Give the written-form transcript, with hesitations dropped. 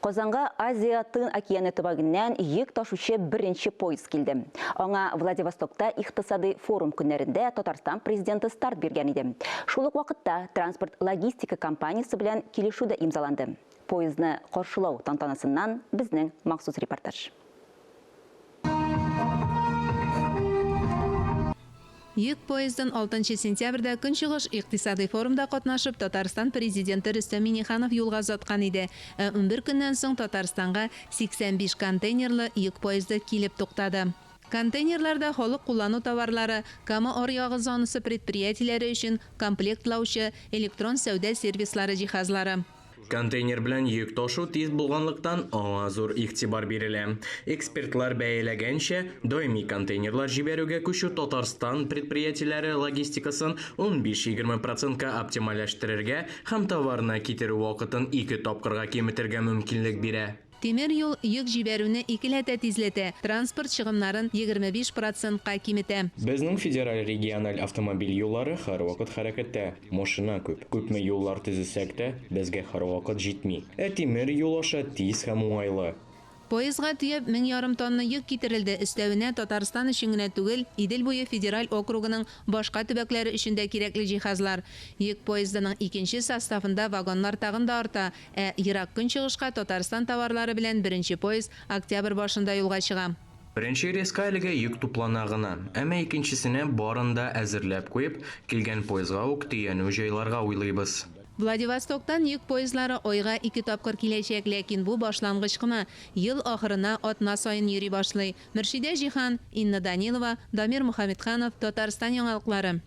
Казанга Азия Тын океаны төбәгеннән йөк ташучы беренче поезд килде. Аңа Владивостокта икътисадый форум көннәрендә Татарстан Президенты старт биргән иде. Шул ук вакытта транспорт-логистика компаниясе белән килешү дә имзаланды. Поездны каршылау тантанасыннан безнең махсус репортаж. Йөк поездын алтынчы сентябрьдә Көнчыгыш икътисадый форумда катнашып, Татарстан Президенты Рөстәм Миңнеханов юлга озаткан иде. Ә 11 көннән соң Татарстанга 85 контейнерлы йөк поезды килеп туктады. Контейнерларда халык куллану товарлары, Кама аръягы зонасы предприятиеләре өчен комплектлаучы, электрон сәүдә сервислары җиһазлары. Контейнер белән йөк ташу тиз булганлыктан, аңа зур игътибар бирелә. Экспертлар бәяләгәнчә, даими контейнерлар җибәрүгә күчү Татарстан предприятиеләре логистикасын 15-20 процентка оптимальләштерергә һәм товарны китерү вакытын ике тапкырга киметергә мөмкинлек бирә. Тимер юл йөк җибәрүне икеләтә тизләтә, транспорт чыгымнарын 25 процентка киметә. Безнең федераль региональ автомобиль юллары һәрвакыт хәрәкәттә, машина күп. Күпме юллар төзесәк тә, безгә һәрвакыт җитми. Ә тимер юл аша тиз һәм уңайлы. Поездга төяп, 1500 тонна йөк китерелде, өстәвенә, Татарстан өчен генә түгел, Идел буе федераль округының башка төбәкләре өчен дә кирәкле җиһазлар. Йөк поездының икенче составында вагоннар тагын да арта, Ә Ерак Көнчыгышка Татарстан товарлары белән беренче поезд октябрь башында юлга чыга. Беренче рейска әлегә йөк туплана гына, әмма икенчесенә барын да әзерләп куеп, килгән поездга ук төянү җайларга уйлыйбыз. Владивостоктан йөк поездлары айга ике тапкыр киләчәк, ләкин бу башлангыч кына. Ел ахырына атна саен йөри башлый. Мөршидә Җиһан, Инна Данилова, Дамир Мухаметханов, Татарстан яңалыклары.